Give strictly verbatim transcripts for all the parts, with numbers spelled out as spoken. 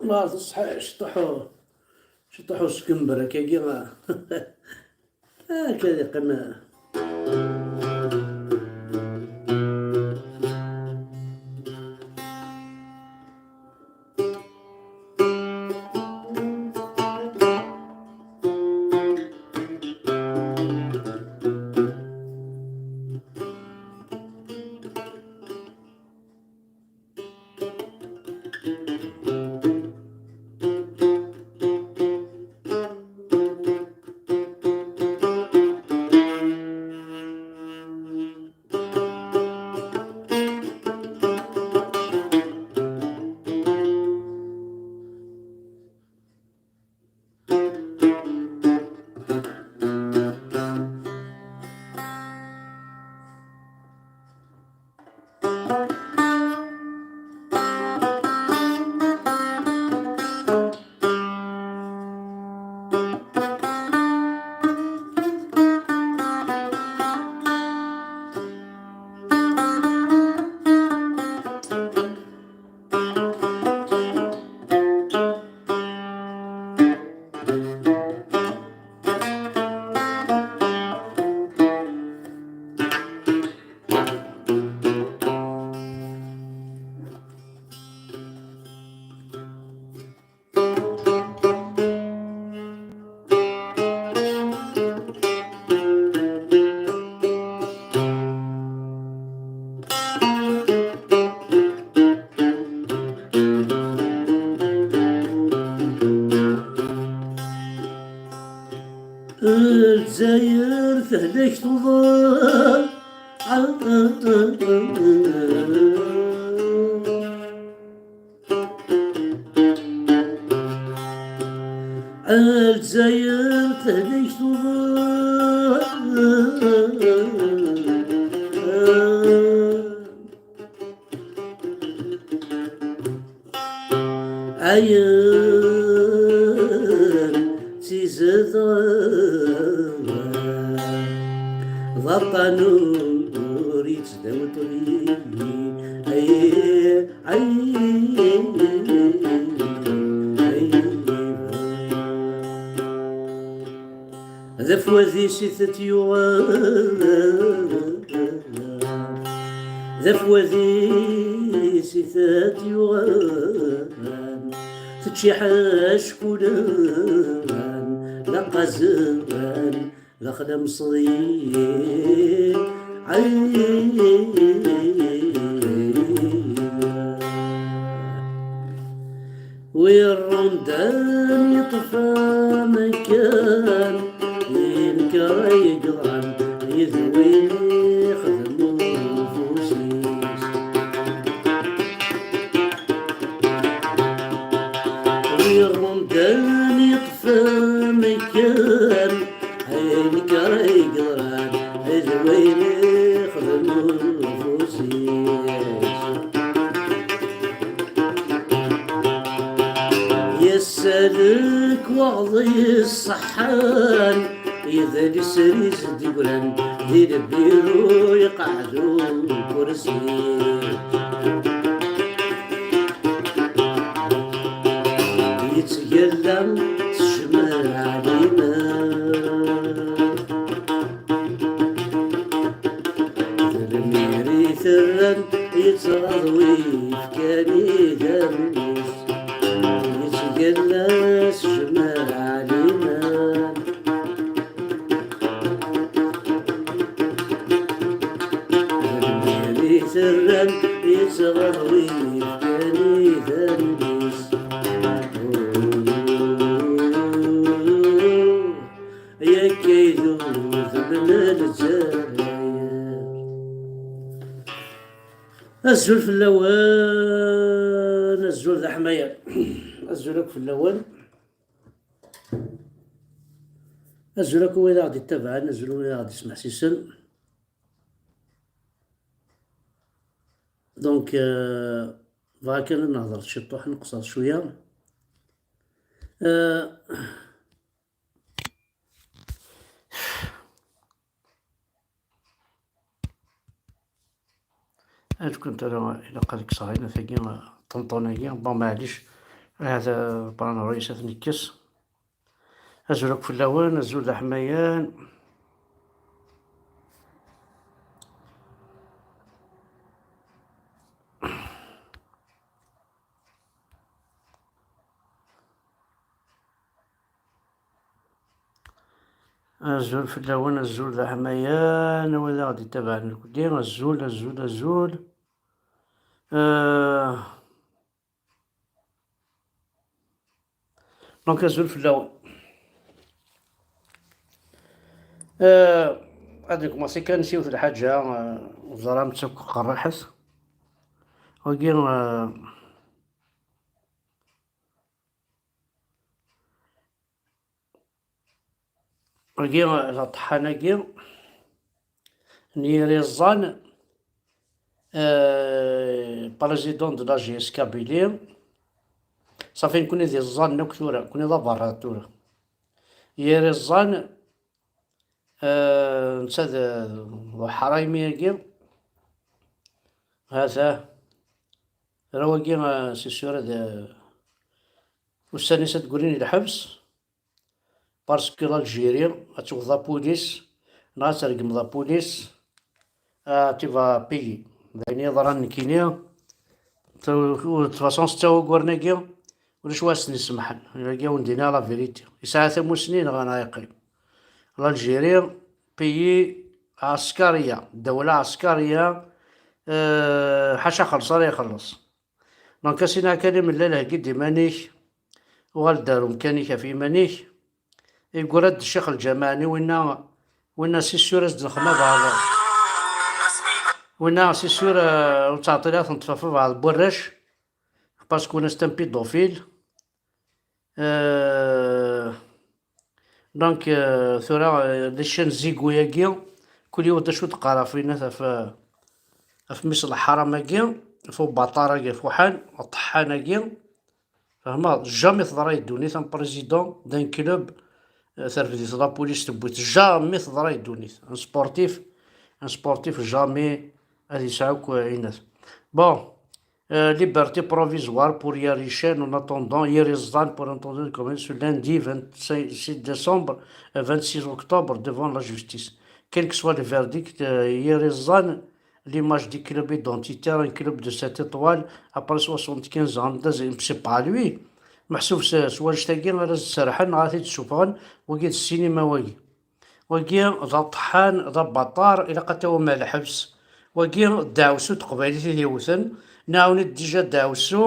Ma teṣḥa ciṭuḥ, ciṭuḥ uskember akkagi. Akka ad yeqqim. Lezzayer tehlek tuḍen. Lezzayer tehlek tuḍen. Ayen tt-izedɣen d aṭṭan ur yettdawi ṭṭbib. Ay, ay, ay. D afwad-is i t-yuɣen, d afwad-is i t-yuɣen, teččiḥ ackulen d aqazen daxel amesḍi. Ay. Wi ṛṛundan yeṭṭef amekkan, yenker ay yeḍran yid win ixdem ufus-is. Wi ṛṛundan yeṭṭef amekkan, ay yenker ay yeḍran yid win ixdem ufus-is. Yessalek waɣḍi ṣṣeḥḥan, yedli srid d-yeggran di lbiru yeqɛed ukursi. Yettgalla s ccmar ɛliman. D lmir i terran, yettɣaḍ wi yefkan idammen-is. Yettgalla s ccmar ɛliman. D lmir i terran, yettɣaḍ wi yefkan idammen-is. Yakka i d udem n Lezzayer. Azul fell-awen, azul d aḥmayan. Azul akk fell-awen. Azul akk wid aɣ-d-ittabaɛen, azul wid aɣ-d-ismeḥsisen. Donc, euh, bɣa kan ad nehḍer ciṭuḥ, nqeṣṣer cwiya. Euh, Ad kunt ara ilaq ad kkseɣ ayen tagi, ṭenṭun-agi. Bon, maɛlic, ahat, eh, Rebbi ad nekkes. Azul akk fell-awen, azul d aḥmayan. Azul fell-awen, azul d aḥmayan, a wid aɣ-d-ittabaɛen lkudi, azul, azul, azul. Euh, donc, azul fell-awen. Euh, ad nkumaṣi kan s yiwet lḥaǧa, euh, ẓran-tt akk qerriḥet. Wagi, euh, Wagi, d aṭeḥḥan-agi n yir iẓẓan, euh, président de la G S Kabylie. Ṣafi, nekkni d iẓẓanen akk tura, nekkni d aberrad tura. Yir iẓẓan, euh, netta d, d uḥraymi-agi. Hata, tura wagi, euh, c'est sûr, d, ussan-is ad d-grin i lḥebs. Parce que l'Algérie, ad tewweḍ la police, neɣ ad tergem la police, ah, tu vas payer. D ayen yeḍran nekkini. De toute façon, s ttawagurn-agi, ulac wa s-n-isemḥen. Yagi wen-d-iniɣ la vérité. Yesɛa tamusni neɣ, neɣ yeqqim. L'Algérie, pays ɛeskariya, dawla ɛeskariya, eh, ḥaca xelleṣ ara ixelleṣ. Donc, a sina kan imellal, heggi-d iman-ik, uɣal-d ar umkan-ik ɣef yiman-ik. Yeggura-d ccix lǧameɛ-nni, winna, winna si sûr as-d-nexma bɛeḍ. Winna si sûr, euh, ur ttɛeṭṭil ara tenṭef ɣef bɛeḍ n warrac, parce que winna c'est un pédophile. Euh, donc, euh, tura, euh, les chaînes Zigo-agi, kul yiwet d acu d-teqqar ɣef winna, ɣef, ɣef mmi-s n leḥram-agi, ɣef ubaṭar-agi, ɣef uḥan, aṭeḥḥan-agi. Fehmeḍ? Jamais teḍra di ddunit un président d'un club, euh, terfed-it la police, tewwi-t. Jamais teḍra di ddunit. Un sportif, un sportif jamais ad yesɛu akk, euh, inat. Bon, euh, liberté provisoire pour Yarichen en attendant, yir iẓẓan pour attendre comme ce lundi vingt-six décembre, euh, vingt-six octobre devant la justice. Quel que soit le verdict, euh, yir iẓẓan, l'image du club identitaire, un club de sept étoiles, après soixante-quinze ans, c'est pas lui. Meḥsub s, s wannect-agi ara s-serḥen, neɣ ara t-id-ssufɣen, wagi d ssinima wagi. Wagi d aṭeḥḥan, d abaṭar, ilaq ad tawim ar lḥebs. Wagi d ddeɛwessu n teqbaylit i t-yewten, nɛawen-d dija ddeɛwessu,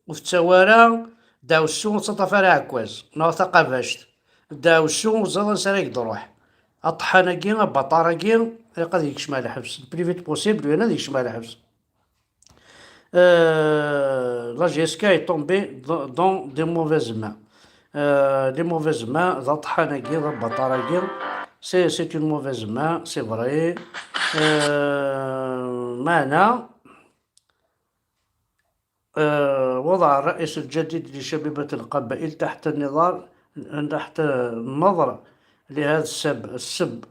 ur tettawi ara, ddeɛwessu ur tettaṭṭaf ara aɛekkaz, neɣ taqabact. Ddeɛwessu ur teẓriḍ ansi ara k-d-ruḥ. Aṭeḥḥan-agi, abaṭar-agi, ilaq ad yekcem ar lḥebs. Le plus vite possible, lui, ad yekcem ar lḥebs. Euh, la G S K est tombée dans, dans des mauvaises mains. Euh, les mauvaises mains, d aṭeḥḥan-agi, d abaṭar-agi. C'est, c'est une mauvaise main, c'est vrai. Euh, meɛna, آه، وضع الرئيس الجديد لشبيبة القبائل تحت النظر، تحت النظر لهذا السب، السب.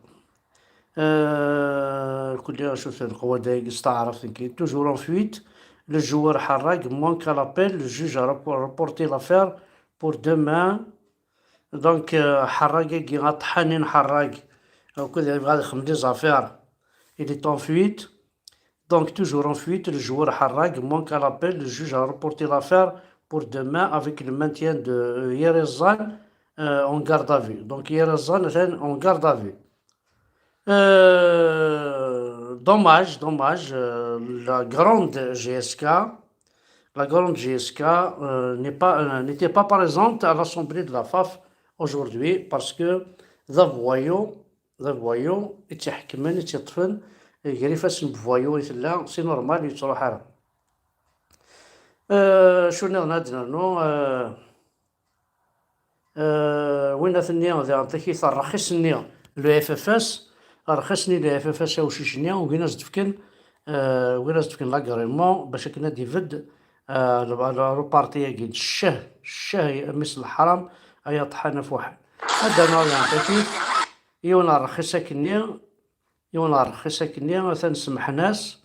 آه، كل شوف القوة دايق استعرف كي toujours en fuite. Le joueur حراق manque à l'appel, le juge a repor-, reporté l'affaire pour demain. Donc, آه، حراق كي غطحانين حراق. Donc, il va يخمم des affaires. Il est en fuite. Donc, toujours en fuite, le joueur حراق manque à l'appel, le juge a reporté l'affaire pour demain avec le maintien de, euh, Yir Iẓẓan, euh, en garde à vue. Donc, Yir Iẓẓan atan en garde à vue. Euh, dommage, dommage, euh, la grande G S K, la grande G S K, euh, n'est pas, euh, n'était pas présente à l'assemblée de la faf aujourd'hui parce que the voyou, d abuwayu i tt-iḥekmen, i tt-iṭṭfen, gar ifassen n buwayu i tella, c'est normal, ur yettruḥ ara. Euh, acu nniḍen ad d-nernu? Euh, euh, win ad t-nni, diɣen takit, rrxis-nni, le F F S, rrxis-nni, le F F S, awcic-nni, ugin ad s-d-fken, euh, ugin ad s-d-fken l'agrément, bac akken ad d-ibedd, euh, le, le, le parti-agi, ccah, ccah, a mmi-s n leḥram, ay aṭḥan afuḥan. Ad d-nernu diɣen takit, yiwen rrxis akkenni, yiwen rrxis akkenni, atan semḥen-as,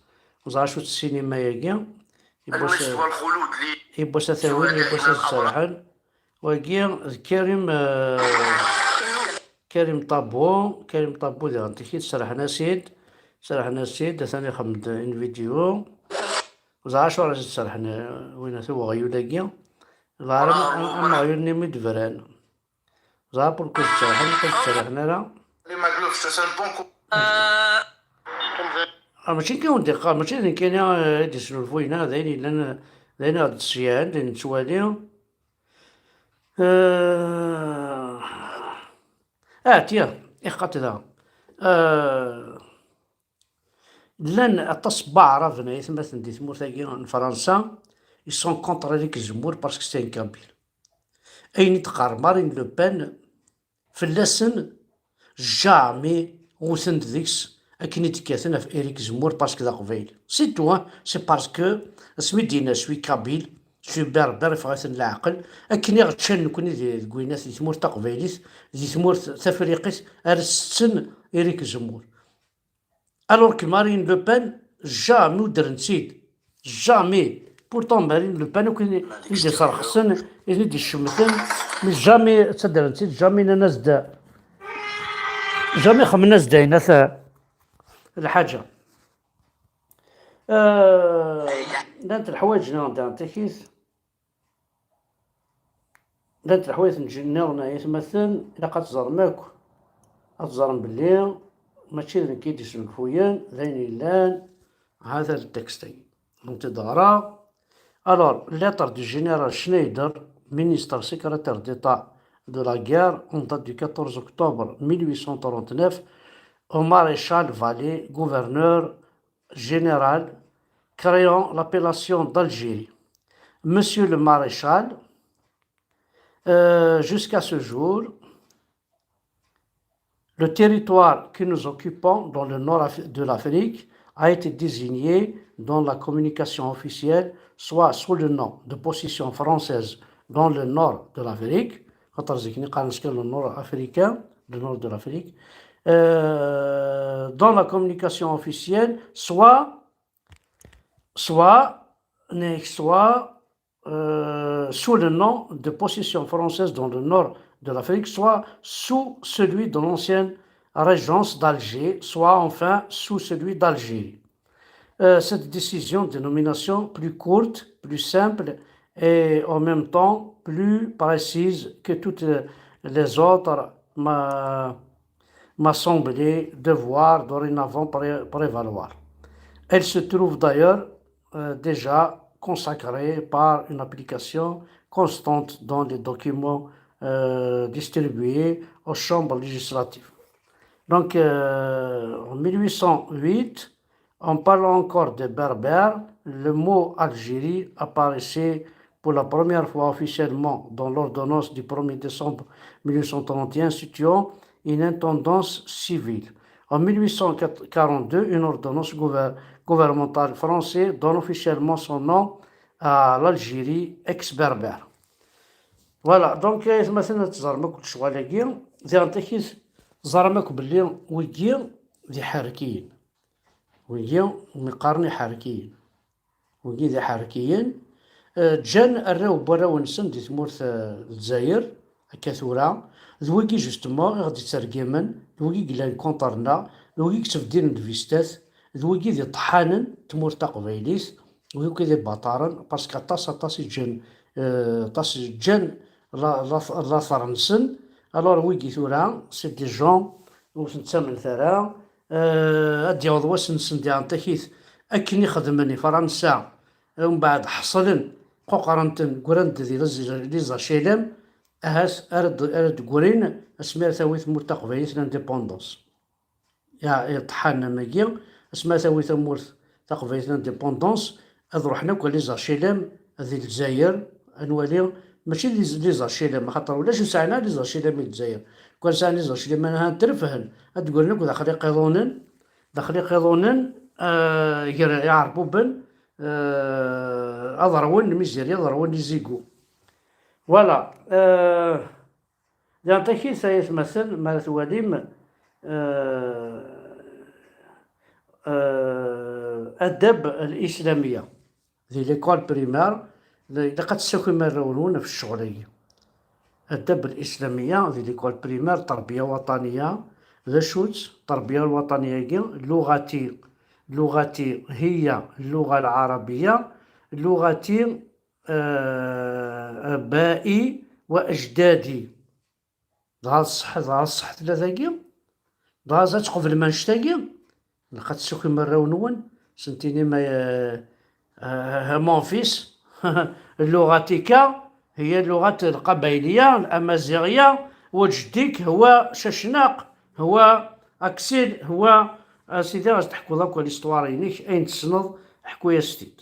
ẓer acu d ssinima-agi, Yiwwas, yiwwas ad t-awin, yiwwas ad t-serḥen. Wagi d Karim, eh, Karim Ṭabu, Karim Ṭabu diɣen tikit serḥen-as-id, serḥen-as-id, atan ixeddem-d une vidéo. Ẓer acuɣer i s-d-serḥen, eh, win ata weɣyul-agi. Ẓer am, am, am weɣyul-nni mi d-bran. Ẓer pourquoi i s-d-serḥen, pourquoi i s-d-serḥen ara. Ah, mačči kan wen-d-iqqar, mačči d nekkini, eh, i d-isnulfuyen, ah, d ayen yellan, d ayen i ɣ-d-seyɛen, d ayen nettwali. Eh, ah, tiens, iqqat da. Eh, llan aṭas n waɛraben, ay atmaten, di tmurt-agi n Fransa, ils sont contre Eric Zemmour parce que c'est un kabyle. Ayen i d-teqqar Marine Le Pen fell-asen, jamais wten-d deg-s akken i d-kkaten ɣef Eric Zemmour parce que d aqbayli. C'est tout, hein. C'est parce que asmi d-yenna je suis kabyle, je suis berbère, iffeɣ-iten leɛqel, akken i ɣ-ččan nekkni di, deg winat di tmurt taqbaylit, di tmurt tafriqit, ara setten Eric Zemmour. Alors que Marine Le Pen, jamais ur ddren-tt-id. Jamais. Pourtant, Marine Le Pen, akk i d-isrexsen, i d-icemmten, mais jamais ttaddren-tt-id, jamais nnan-as-d, jamais xemmen-as-d ayen ata lḥaǧa. Euh, llant leḥwayeǧ-nni anda takit. Llant leḥwayet n ǧ-, nniḍen ay atmaten, ilaq ad teẓrem akk. Ad teẓrem belli mačči d nekk i d-isnulfuyen, d ayen yellan. Hata d texte-agi. Ad tent-id-ɣreɣ. Alors, lettre du général Schneider, ministre secrétaire d'État de la guerre, en date du quatorze octobre mille huit cent trente-neuf, au maréchal Vallée, gouverneur général, créant l'appellation d'Algérie. Monsieur le maréchal, euh, jusqu'à ce jour, le territoire que nous occupons dans le nord Af-, de l'Afrique a été désigné dans la communication officielle soit sous le nom de possession française dans le nord de l'Afrique, خاطر zik نقال نسكن le nord africain, le nord de l'Afrique, euh, dans la communication officielle, soit, soit, soit, euh, sous le nom de possession française dans le nord de l'Afrique, soit sous celui de l'ancienne régence d'Alger, soit enfin sous celui d'Algérie. Euh, cette décision de nomination plus courte, plus simple et en même temps plus précise que toutes les autres m'a, m'a semblé devoir dorénavant pré-, prévaloir. Elle se trouve d'ailleurs, euh, déjà consacrée par une application constante dans les documents, euh, distribués aux chambres législatives. Donc, euh, en mille huit cent huit, en parlant encore des Berbères, le mot Algérie apparaissait pour la première fois officiellement dans l'ordonnance du premier décembre mille huit cent trente et un instituant une intendance civile. En mille huit cent quarante-deux, une ordonnance gouver-, gouvernementale française donne officiellement son nom à l'Algérie ex-berbère. Voilà, donc, eh, atmaten ad teẓrem akk lecɣal-agi, diɣen takit teẓram akk belli wigi d iḥerkiyen. Wigi mi qqaren iḥerkiyen. Wigi d iḥerkiyen, eh, ǧǧan arraw n warraw-nsen di tmurt, eh, Lezzayer, akka tura, d wigi justement i ɣ-d-yettergimen, d wigi i yellan contre-nneɣ, d wigi i yettbeddilen lbistat, d wigi d iṭeḥḥanen n tmurt taqbaylit, d wigi i d ibaṭaren, parce que aṭas, aṭas i ǧǧan, eh, aṭas i ǧǧan la-, la-, later-nsen. Alors wigi tura, c'est des gens ur ten-ttamnet ara, eh, ad d-yaweḍ wass-nsen diɣen takit akken i xedmen i Fransa, umbeɛd ḥeṣlen, quqren-ten, gran-d di les, les H L M, ahat ara d-, ara d-ggrin asmi ara tawi tmurt taqbaylit l'indépendance. Ya, iṭḥan am wigi, asmi ara tawi tamurt taqbaylit l'indépendance, ad ruḥen akk les H L M di Lezzayer, ad nwali, mačči les, les H L M, axaṭer ulac ur sɛin ara les H L M i Lezzayer. Kan sɛan les H L M, ahat refhen, ad d-ggrin akk daxel iqiḍunen, daxel iqiḍunen, eh, gar Iɛerbuben, eh, ad ṛwun Miziri, ad ṛwun Izigu. Voilà. Eh, diɣen takit ay atmaten, mi ara twalim, eh, eh, adab al-islamiya. di l'école primaire, ilaq ad tessakim arraw-nwen ɣef ccɣel-agi. Adab al-islamiyya di l'école primaire, terbiya waṭaniya, d acu-tt terbiya waṭaniya-agi? Luɣati, luɣati hiya lluɣa lɛarabiya, luɣati, eh, abai wa ajdadi. Dɣa ṣṣeḥ, dɣa ṣṣeḥ tella dagi? Dɣa ad tqeblem annect-agi? Ilaq ad tessakim arraw-nwen, sentini ma, eh, eh, mon fils, لغتك هي اللغة القبايلية الأمازيغية، وجدك هو ششناق، هو أكسيل، هو، a sidi, ad tḥkuḍ akk l'histoire-inek, ayen tessneḍ, ḥku-yas-t-id.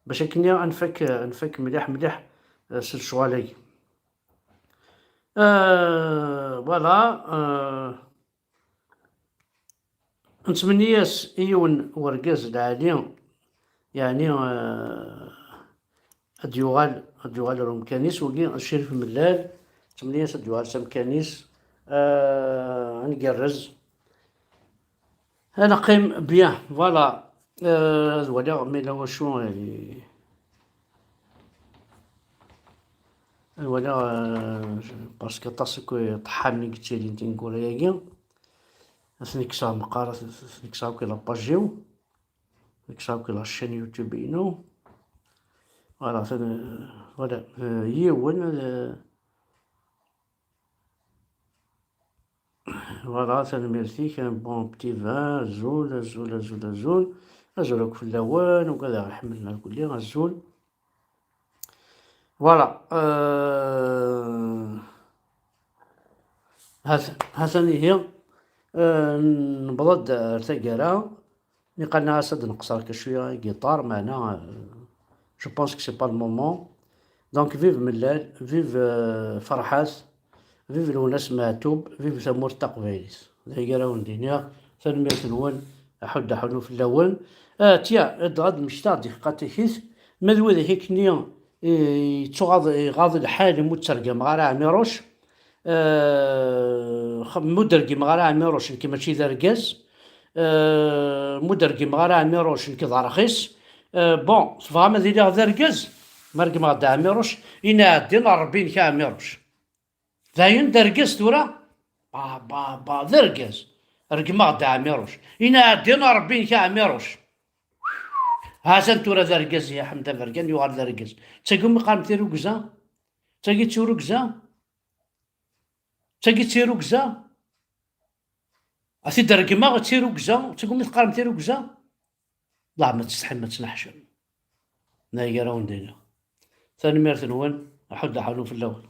Bac akken ad nfak, ad nfak mliḥ, mliḥ, eh, s lecɣal-agi. Eh, voilà, eh, nettmenni-yas i yiwen wergaz lɛali, yeɛni, eh, ad yuɣal, ad yuɣal ar umkan-is, wagi Crif Mellal, nettmenni-yas ad yuɣal s amkan-is, eh, ad ngerrez, ad neqqim bien, voilà. Eh, ad waliɣ ma yella wacu, eh, ad waliɣ, eh, parce que aṭas akk iṭeḥḥanen i yettilin tineggura-agi. Ad ten-kkseɣ meqqar, ad ten-kkseɣ akk i la page-iw. Ad kkseɣ akk i la chaîne YouTube-inu. Voilà, atan, eh, voilà, eh, yiwen, eh, Voilà, tanemmirt-ik, un bon petit vin, azul, azul, azul, azul, azul akk fell-awen, ugadeɣ iḥemmlen irkelli, azul. Voilà, euh, hat-, hatan ihi, euh, newweḍ-d ar taggara. Niqal-as ad nqeṣṣer ka cwiya i guitare, meɛna, euh, je pense que c'est pas le moment. Donc, vive Mellal, vive, euh, Ferḥat, vive Lwennas Meɛtub, vive tamurt taqbaylit. D aya ara wen-d-iniɣ, tanemmirt-nwen, aḥudd aḥunu fell-awen. Ah, tiens, ad, ad mmektaɣ-d i tqatikit, ma d widak akkenni, eh, yettuɣaḍ, iɣaḍ lḥal, imi ur ttergameɣ ara Ɛmiruc, Eh, xa-, mu dergimeɣ ara Ɛmiruc, nekk mačči d argaz. Eh, mu dergimeɣ ara Ɛmiruc, nekk d arxis. Eh, bon, tebɣam ad iliɣ d argaz? Ma regmeɣ-d Ɛmiruc, ini ɛeddi n Ṛebbi-inek a Ɛmiruc. Dayen d argaz tura? Ba, ba, ba, d argaz. Regmeɣ-d Ɛmiruc. Ini ɛeddi n Ṛebbi-inek a Ɛmiruc. Ha-t-an tura d argaz, ya Ḥmed Abergan yuɣal d argaz. D tagi umi qqaren tirugza? D tagi d tirugza? D tagi d tirugza? A t-id-regmeɣ d tirugza, d tagi umi teqqarem tirugza? Lah, ma tsetḥim, ma tettneḥcam. D aya ara wen-d-iniɣ. Tanemmirt-nwen, aḥudd aḥunu fell-awen.